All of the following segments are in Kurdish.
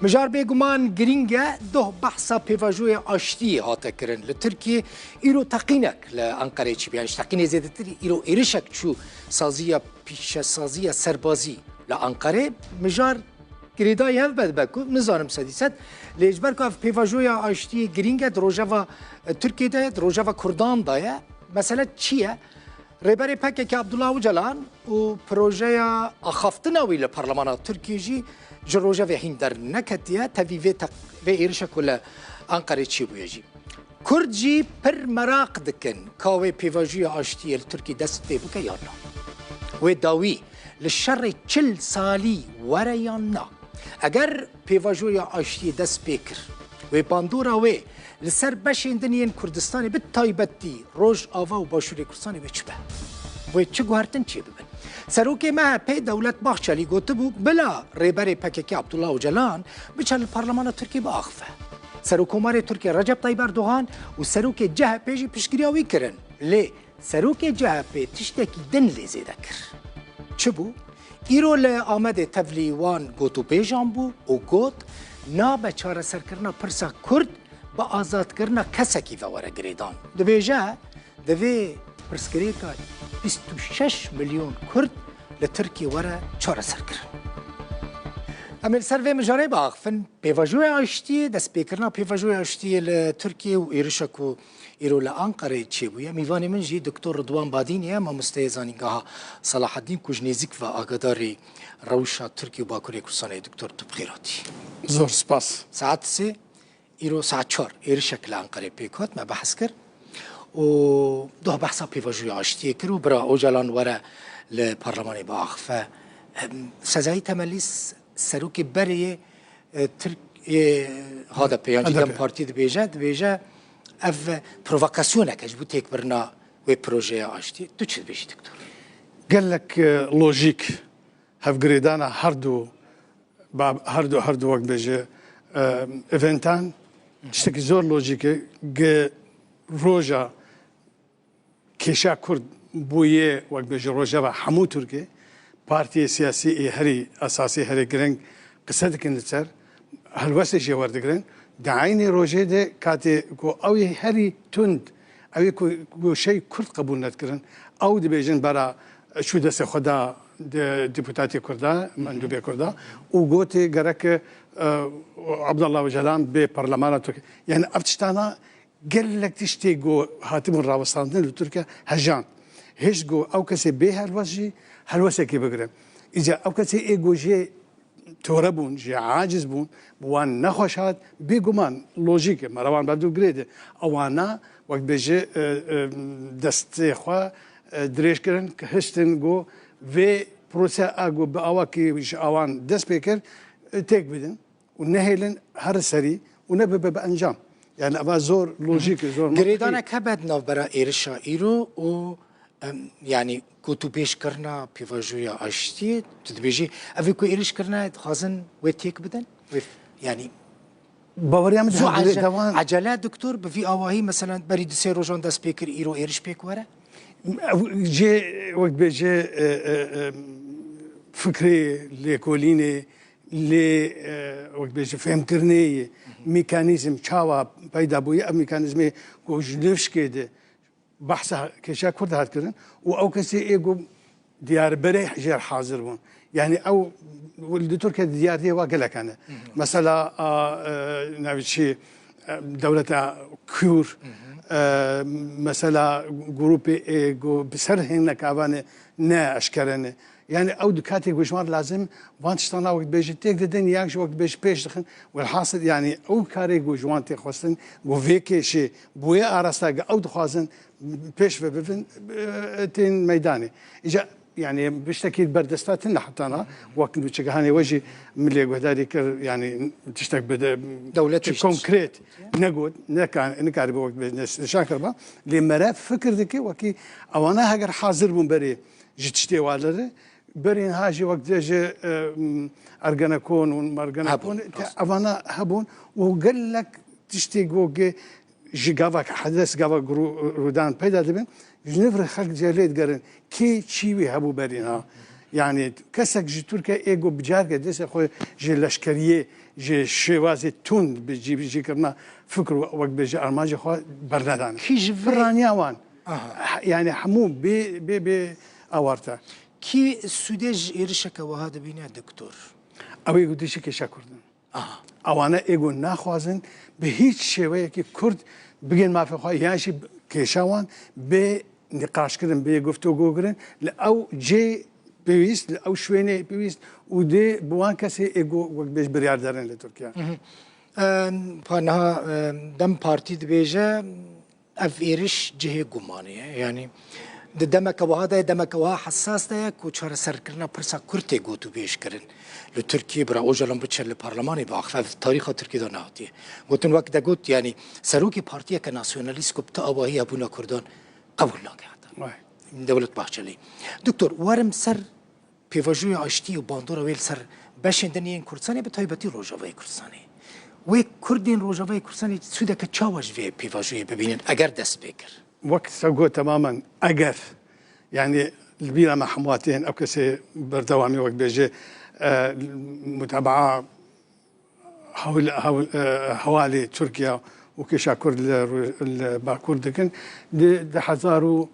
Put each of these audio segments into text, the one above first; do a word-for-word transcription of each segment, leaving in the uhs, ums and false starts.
Mijar bêguman girîng e, doh behsa pêvajoya aştiyê hate kirin. Li Tirkiyê îro teqînek li Enqereyê çêbû. Yani ji teqînê zêdetir îro êrişek çû saziya pîşesaziya serbazî li Enqereyê. Mijar girêdayî hev be dibe ku nizanim sedî sed. Lê ji ber ku ev pêvajoya aştiyê girîng e, di rojeva, e, Tirkiyê de ye, di rojeva Kurdan de ye. Mesele çi ye? Rêberê P K K Abdullah Ocalan û projeya axaftina wî li Parlemana Tirkiyê jî ji rojevê hîn derneketiye, tevî vê teq-, vê êrişa ku li Enqerê çêbûye jî. Kurd jî pir meraq dikin ka wê pêvajoya aştiyê li Tirkiyê dest pê bike yan na. Wê dawî li şerê çil salî were yan na. Eger pêvajoya aştiyê dest pê kir, wê bandora wê li ser beşên din yên Kurdistanê, bi taybetî Rojava û Başûrê Kurdistanê, wê çi be? Wê çi guhertin çêbibin? Serokê M H P Dewlet Bahçelî gotibû, bila Rêberê P K K Abdullah Ocalan biçe li Parlemana Tirkiyê biaxife. Serokkomarê Tirkiyê Recep Tayyip Erdogan û serokê C H P jî piştgiriya wî kirin. Lê serokê C H P tiştekî din lê zêde kir. Çi bû? Îro li Amedê tevlî wan gotûbêjan bû û got, nabe çareserkirina pirsa Kurd bi azadkirina kesekî ve were girêdan. Dibêje, divê pirsgirêka bîst û şeş milyon Kurd li Tirkiyê were çareserkirin. Em ê li ser vê mijarê biaxifin. Pêvajoya aştiyê, destpêkirina pêvajoya aştiyê li Tirkiyê û êrişa ku îro li Anqereyê çêbûye. Mîvanê min jî Doktor Ridwan Badînî ye, mamosteyê zanîngeha Selahaddîn ku ji nêzîk ve agadarî rewşa Tirkiye û Bakurê Kurdistanê ye. Doktor, tu bi xêr hatî. Zor spas. Saet sê, îro saet çar êrişek li Anqerê pêk hat, me behs kir û doh behsa pêvajoya aştiyê kir û bira Ocalan were li parlemanê biaxife. Em, Sezai Temelî s-, serokê berê yê, e, Tirk, yê H D P yan jî H D P. DEM Partî dibêje, dibêje ev provokasyonek e ji bo têkbirina wê projeya aştiyê. Tu çi dibêjî, doktor? Gelek, e, lojîk hevgirêdana her du, ba-, her du, her du wek bêje, e, eventan, tiştekî zor lojîk e, gi roja kêşa Kurd bûye, wek bêje, rojeva hemû Tirkê, partiyê siyasî ê herî esasî, herî girîng qise dikin li ser, helwestê jê werdigirin. Di eynî rojê de katê ku ew ê herî tund, ew ê ku goşeyê Kurd qebûl nedikirin, ew dibêjin bera çû destê xwe da di deputatê Kurda, mendûbê Kurda û gotê gerek, e, Abdullah Ocalan bê parlemana Tirkiyê. Yani ev tiştana gelek tiştê ku hatibûn rawestandin li Tirkiye hejan. Hişt ku ew kesê bê helwest jî helwestekê bigire. Îca ew kesê ê ku jê tore bûn, jê aciz bûn, bi wan nexweş hat, bêguman lojîk e, me re wan berdû girê de. Ewana, wek bêje, e, e, destê xwe, e, dirêj kirin, hiştin ku vê proseya ku bi awakî ji awan dest pê kir, e, têk bidin û nehêlin her serî û nebibe bi encam. Yani eva zor lojîk e, zor mantiqî. Girêdanek hebe di navbera êrişa îro û, em, yani gotûbêjkirina pêvajoya aştiyê, tu dibêjî, ev ê ku êriş kirine, dixwazin wê têk bidin? Wê, yani, Baweriya min zû diha ece-, girêdawan ecele, doktor, bi vî awahî, mesela, berî du sê rojan dest pê kir, îro êriş pêk were? Ev jê, wek bêje, e, e, e, fikrê lêkolînê, lê, e, wek bêje fêmkirinê ye, mekanîzm çawa peyda bûye, ev mekanîzmê ku ji nifşkê de behsa kêşa Kurd hat kirin û ew kesê ê ku diyarberê jêr hazir bûn. Yani ew li Tirkiye diyariyê wa gelek hene. Mesela, a, e, navê çi, e, dewleta Kûr, e, mesela grûpê ê ku bi ser hinek avanê ne eşkere ne. Yani ew di katê ku ji wan lazim van tiştana wek bêjî têk didin, yan jî wek bêjî pêş dixin. Welhasil yani ew karê ku ji wan tê xwestin, ku vê kêşê bûye arasta, ku ew dixwazin pêş ve bibin, e, tên meydanê. Îca yani piştekî berdesta tune hetana, wek nûçegihanê we jî min lê guhdarî kir, yani tiştek bide, Dewletê çi jî konkret negot, neka-, nikaribe wek bêje nîşan kiriba. Lê mere fikir dike wekî ewana heger hazir bûn berê ji tiştê wa lere, berê niha jî wek dibêje, e, m, Ergenekon û Mergenekon, hebûn, te rast. Evana hebûn û gelek tiştê ku ji gava hedes gava rû-, rûdan peyda dibin, ji nifir xelk jê lê digerin. Kê çî wî hebû berî niha? Yani kesek ji Tirkiye ê ku bi careke destê xwe ji leşkeriyê ji şêwazê tund bi cîbicîkirina fikr û wek bêje armancê xwe bernedane. Kî ji vê Piraniya wan. Aha. He-, yani hemû bê, bê, bê awarte. Kî sûdê ji êrişeke wiha dibîne, doktor? Ew ê ku dişî kêşa Kurd in. Aha. Ewane ê ku naxwazin bi hîç şêweyekî Kurd bigên mafê xwe yan jî kêşa wan bê nîqaşkirin, bê guftûgokirin li ew cê pêwîst, li ew şwênê pêwîst û dê bi wan kesê ê ku wek bêj biryar derin li Tirkiye. Mhm. Em, pa niha, em, DEM Partî dibêje, ev êriş cihê gumanê ye. Yanî di demeke wiha de ye, demeke wiha hesas de ye ku çareserkirina pirsa Kurd tê gotûbêj kirin. Li Tirkiyê bira Ocalan biçe li parlemanê biaxive, ev tarîxa Tirkiyê de nehatiye. Gotin wek de got, yanî serokê partiyeke nasyonalîst ku bi tu avahî hebûna Kurdan qebûl nake heta. Vay. Dewlet Bahçelî. Doktor, werim ser pêvajoya aştiyê û bandora wê li ser beşên din yên Kurdistanê, bi taybetî Rojavayê Kurdistanê. Wê Kurdên Rojavayê Kurdistanê sûdeke çawa ji vê pêvajoyê bibînin eger dest pê kir? Wek te got temamen eger, yani li bîra me hemû tên ew kesê berdewamî wek bêje, e, mutabaa hewl-, hewl-, e, hewalê Tirkiye û kêşa Kurd li rû-, li Bakur dikin. Di du hezar û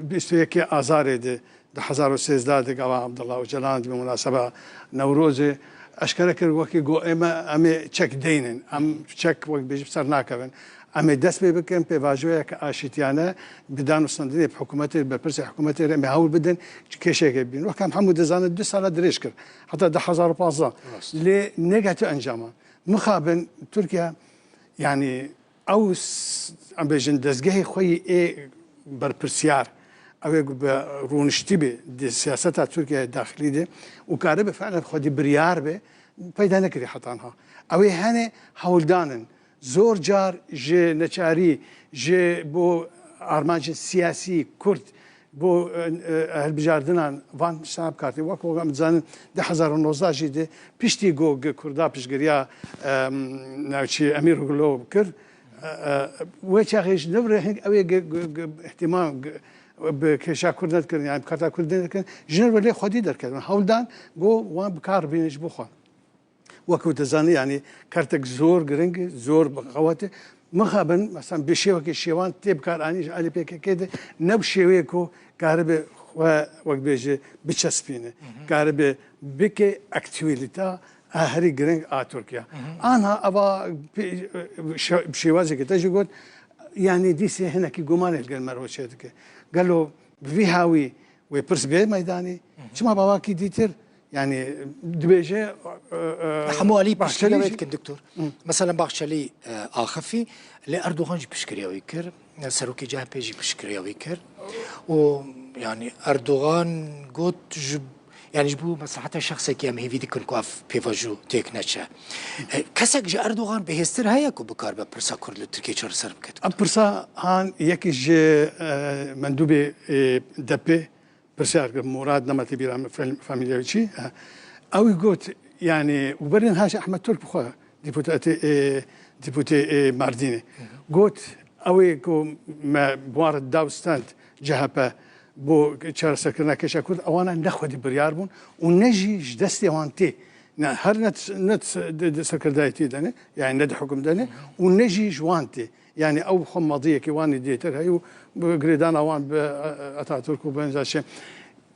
bîst û yekê Azarê de, du hezar û sêzdeh de gava Abdullah Ocalan di munaseba Newrozê eşkere kir, wekî got, ême, em ê çek deynin, em çek wek bêjî bi ser nakevin. Em ê dest pê bikin, pêvajoyeke aşîtiyane bi danûstandinê bi hikûmetê, berpirsê hikûmetê re em ê hewl bidin, kêşeyeke bibînin. Wek em hemû dizanin du sala dirêj kir. Heta du hezar û pazdeh. Rast. Lê negehtiye encama. Mixabin Tirkiye, yanî ew s-, em bêjin dezgehê xwe yî ê berpirsiyar, ew ê ku bi rûniştî be di siyaseta Tirkiyeyê daxilî de û karibe fiilen xwedî biryar be, peyda nekirî heta niha. Ew ê hene hewldan in. Zor car ji neçarî, ji bo armancên siyasî, Kurd, bo, e, e, hilbijardinan van tiştan bikartî. Wek ku em dizanin, du hezar û nozdeh jî de piştî ku gi Kurda piştgiriya, e, navçî Emîroglu kir, e, e, wê çaxê ji nû re hing ew ê gi, gi, gi, ihtimam, gi, bi kêşa Kurd nedikirin, yani bi karta Kurd nedikirin, ji nû re lê xwedî derketin. Hewldan ku wan bi kar bînin ji bo xwe. Wekî te zanî, yanî kertek zor giring e, zor bi qewet e. Mixabin, mesela bi şêwekê şêwan tê bikaranî ji alî P K K de, ne bi şêweyê ku karibe xwe, wek bêje, biçespîne. Hı hı. Karibe bike aktualîta a herî giring a Tirkiye. Hı hı. Anha eva pê-, şe-, bi şêwazekê te jî got, yanî dîsê hinekî gumanê li gel me re çêdike. Gelo bi vî hawî wê pirs bê meydanê? Hı hı. Çima bawakî dîtir? Yani dibêje, e, e, Hemû alî Bahçelî piştgiriya wê jî dikin, doktor. Hı. Mesela Bahçelî, e, axifî, lê Erdogan jî piştgiriya wî kir. Serokê C H P jî piştgiriya wî kir. Û yani Erdogan got ji, yani ji bo mesleheta şexsekî em hêvî dikin ku ev pêvajo têk neçe. E, kesek ji Erdogan bihêztir heye ku bikaribe pirsa Kurd li Tirkiyê çareser bike? Ev pirsa han yekî ji, e, mendûbê, e, D P Pirsiyar kir, Murad, nema tê bîra min, fam-, famîlya wî çi? Ha. Ew got, yani, û berên haşa Ehmed Turk bi xwe, deputatê, e, deputê, e, Mardînê. Hı hı. Got, ew ê ku me bi wan re daw stand C H P bo çareserkirina kêşa Kurd, ewana ne xwedî biryar bûn û ne jî ji destê wan tê. Ne, her ne, ne di, di serkirdayetî de ne, yani ne di hukm de ne, hı hı, û ne jî ji wan tê. Yani ew xwe madiyekî wan ê dêtir heye û bi girêdana wan bi, e, e, Atatürk û benza şey.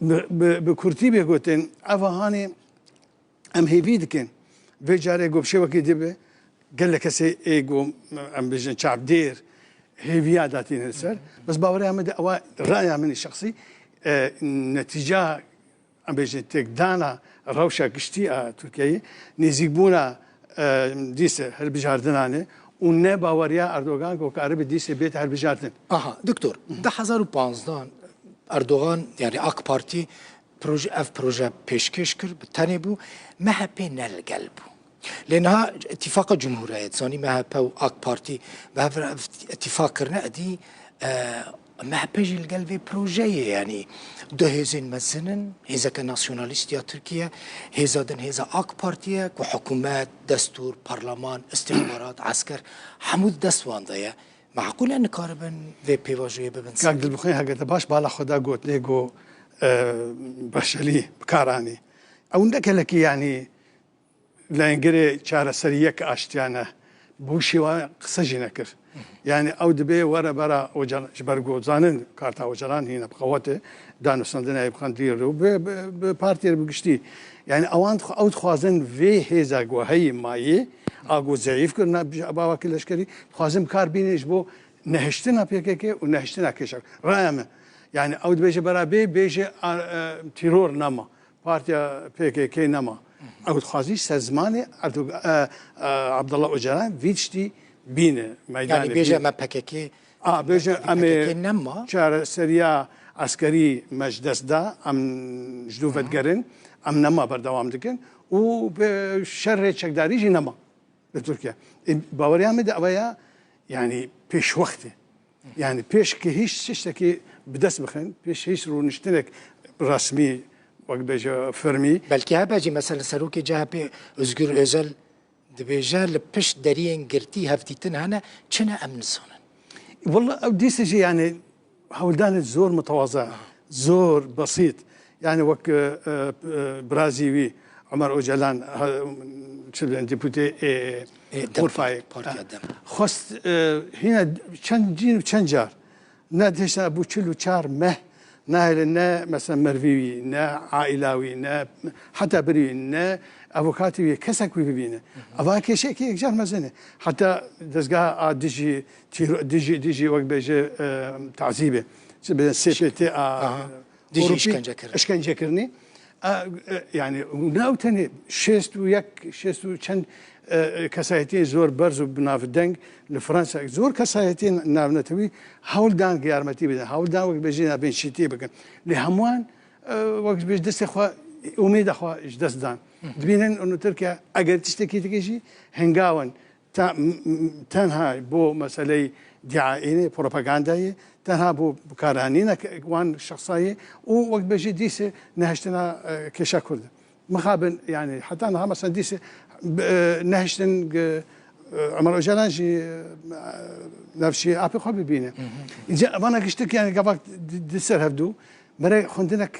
Bi, bi, bi kurtî bê gotin, ev hanê em hêvî dikin. Vê carê ku bi şêwekê dibe, gelek kesê ê ku em bêjin çavdêr, hêviya datîne li ser. Bes bawerê me de ewa raya min şexsî, e, netîca em bêjin têkdana rewşa giştî a Tirkiyeyê, nêzîkbûna, e, dîse hilbijardinanê û ne baweriya Erdogan ku karibe dîse bête hilbijardin. Aha, doktor, du hezar û panzdeh Erdogan, yani AK Partî proje, ev proje pêşkêş kir, bi tenê bû, M H P ne li gel bû. Lê niha Îtîfaqa Cumhûriyet, zanî M H P û AK Partî bi hev re ev îtîfaq kirine, edî, e, M H P jî li gel vê projeyê, yanî du hêzên mezin in, hêzeke nasyonalîst ya Tirkiye, hêza din hêza AK Partî ye, ku hikûmet, destûr, parleman, îstixbarat, esker, hemû di dest wan de ye. Meqûl e nikaribin vê pêvajoyê bibin Kak ser? Dilbixwîn, heke te baş bala xwe da got, lê got, e, Başelî bi kar anî. Ew ne gelekî, yanî, leyengirê çareseriyek aştiyane. Bi wî şêwa qise jî nekir. Yani ew dibê were bera Ocalan, ji ber ku zanin karta Ocalan hîne bi qewet e, danûstandina yê bi qandîl re û bi, bi, bi partiyê re bi giştî. Yani ewan dixwa-, ew dixwazin vê hêza ku heyî mayî, a ku zeyîf kirina bi, bi awakî leşkerî, dixwazin bi kar bînin ji bo nehiştina P K K û nehiştina kêşa. Raya min. Yani ew dibêje bera bê, bêje, a, e, teror nema. Partiya P K K nema. Ew dixwazî ser zimanê Erdogan, e, e, Abdullah Ocalan vî tiştî bîne meydanê. Yani bêje bîne. Me P K K, A, bêje em ê P K K nema. Çareseriya eskerî me ji dest da, em ji dû vedigerin, em nema berdewam dikin û bi şerê çekdarî jî nema li Tirkiye. Ê, baweriya me de ew ya, yani pêşwext e. Yani pêş ki hîç tiştekî bi dest bixin, pêş hîç rûniştinek resmî, wek bêje fermî. Belkî hebe jî mesela serokê C H P Özgür Özel dibêje li pişt deriyên girtî hevdîtin hene, çi ne em nizanin. Walla ew dîse jî yani hewldanê zor mutawaza, zor besît. Yani wek, e, e, e, birazî wî Omer Ocalan, ha, çi bilin, deputê, e, Ê, Dem, Urfayê. Partiya Dem. Xwest, e, hîne çend cîn û çend car. Ne dihişta bû çil û çar meh, nahêle ne mesela merivî wî, ne aîla wî, ne heta birî wî, ne avokatî wî, kesek wî bibîne. Eva kêşeyekî yekcar mezin e. Heta dezgeha a dijî, tîro-, dijî, dijî wek bêje, e, tazîbê. Çi bê S P T a Aha. Dijî Ewropî işkencekirin. işkencekirinî. A, e, yani ne ew tenê şêst û yek, şêst û çend, e, e, kesayetiyên zor berz û bi navdeng li Fransa. Zor kesayetiyên navnetewî hewl dan ki yarmetî bidin. Hewl dan wek bêjî navên şîtî bikin. Lê hemûan, e, wek bêj destê xwe, umêda xwe ji dest dan. Dibînin û Tirkiye eger tiştekî dike jî hengawin. Te-, m-, m-, tenha bo meseleyê diaînê, propagandayê, tenha bo bikaranîna ke-, wan şexsayê û wek bêjî dîsê nehiştina, e, kêşa Kurd. Mixabin, yani, heta niha mesela dîsê, e, nehiştin, e, Ömer Ocalan jî, e, nefşî apê xwe bibîne. Hı hı. Îca vana giştik, yani, gavak di, di ser hevdû. Mere xwindinek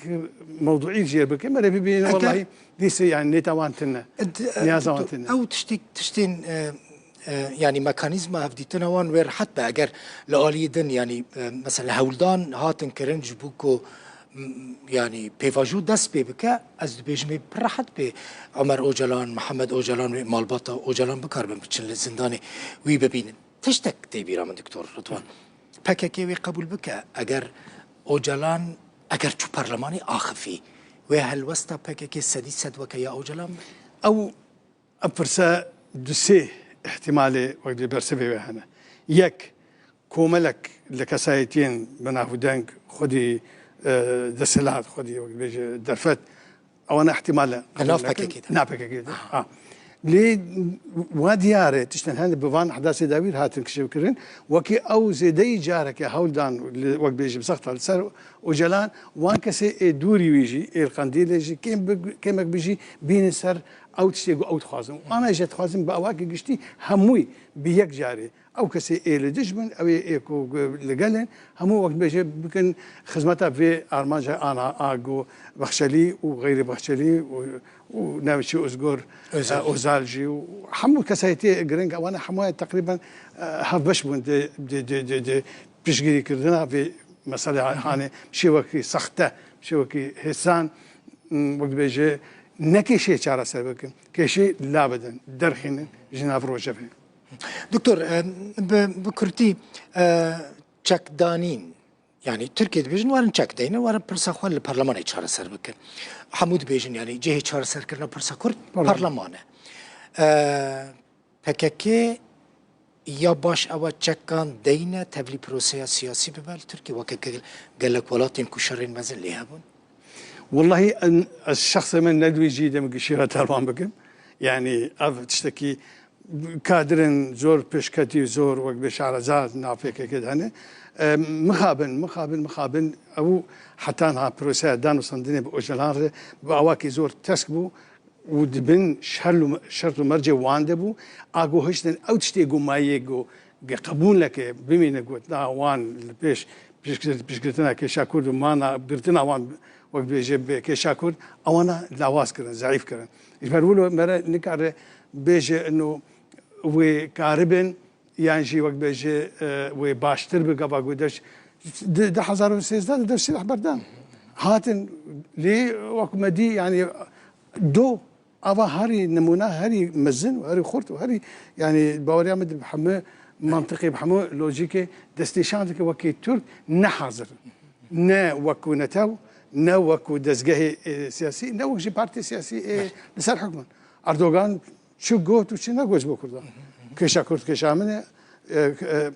mewduî jêr bike, mere bibînin Eke- wellahî dîsê yani nêta wan tune. Ed-, e, Niyaza wan tu-, tune. Ew tiştî-, tiştên, e, e, yani mekanîzma hevdîtina wan wê rehet be. Eger li aliyê din yani, e, mesela hewldan hatin kirin ji bo ku, m, yani pêvajo dest pê bike, ez dibêjim ê pir rehet bê Omer Ocalan, Mihemed Ocalan wê malbata Ocalan bikaribin biçin li zindanê wî bibînin. Tiştek tê bîra min, Doktor Ridwan. P K K wê qebûl bike, eger Ocalan, eger çû perlemanê axifî, wê helwesta P K K sedî sed weke ya Ocalan be? Ew, ev pirse du sê ihtimalê wek di bersivê wê hene. Yek, komelek li kesayetiyên bi nav û deng xwedî, e, desthilat, xwedî wek dibêje derfet, ewana ihtimal e. Di nav P K K de. Nav P K K de. Ha. Lê wa diyar e, tiştên hene bi van ehdasê dawî re hatin kişêvkirin. Wekî ew zêdeyî careke hewl dan li, wek bêjî bi zexta li ser Ocalan, wan kesê ê dûrî wî jî, ê li Qendîlê jî, kêm bi, kêmek bi jî bînin ser ew tiştê ku ew dixwazin. Wana jî dixwazin bi awakî giştî hemûyî bi yek carê. Ew kesê ê li dij bin, ew ê, ê ku li gel in, hemû wek bêje bikin xizmeta vê armanca ana a ku Bexçelî û xeyrî Bexçelî û, û navê çi Ozgor, Özel. e, Ozal jî û hemû kesayetiyê giring ewana hemûya teqrîben, e, hevbeş bûn di, di, di, di, di piştgirîkirina vê meselê hanê şêwekî sexte, şêwekî hêsan, m, wek dibêje ne kêşê çareser bikin, kêşê labidin, derxînin ji nav rojevê. Doktor, e, bi, bi kurtî, e, çekdanîn, yani Tirkiye dibêjin, werin çek deynin, werin pirsa xwe li perlemanê çareser bikin. Hemû dibêjin, yani cihê çareserkirina pirsa Kurd Parleman. perleman e. E, P K K ya baş ew e çekan deyne tevlî proseya siyasî bibe li Tirkiye, weke gel-, gelek welatên ku şerên mezin lê hebûn? Wellahî en, ez şexsê min ne di wî cihî de min gişî re derman bikim. Yani ev tiştekî kadirên zor pêşketî, zor wek bê şareza nav P K K de hene. E, mixabin, mixabin, mixabin, ew heta niha proseya danûstandinê bi Ocalan re bi awakî zor tesk bû û di bin şer û, şert û mercê wan de bû. A ku hiştin ew tiştê ku mayê ku ge qebûl neke, bimîne gotina wan li pêş piştgir-, piştgirtina kêşa Kurd û mana girtina wan wek bêje bi kêşa Kurd, ewana lawaz kirin, zeîf kirin. Ji ber wilo mere nikare bêje ino wê karibin yan jî wek bêje, e, wê baştir bi gava ku deş di, di hezar û sêzdeh de deştê hber dan. Hatin lê wek me dî, yani do ava herî nimûna herî mezin û herî xurt û herî, yani baweriya min di hemû mantiqê, bi hemû lojîkê destnîşan dike wekî Tirk ne hazir. Ne wekû netew, ne wekû dezgehê, e, siyasî, ne wek jî partî siyasî, e, li ser hukm in. Erdogan çi got û çi negot ji bo Kurdan. Kêşa Kurd kêşa min e, e, e,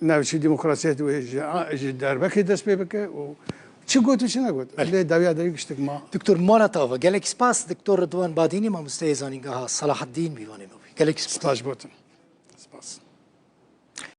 navçî demokrasiyet wê ji, ji derbekê dest pê bike û çi got û çi negot. Belê. Lê dawiya dayî giştik ma. Doktor, mala te ava. Gelek spas, Doktor Ridwan Badînî, mamosteyê zanîngeha Selahaddîn, mîvanê me bû. Gelek spas. Spas ji bo te. Spas.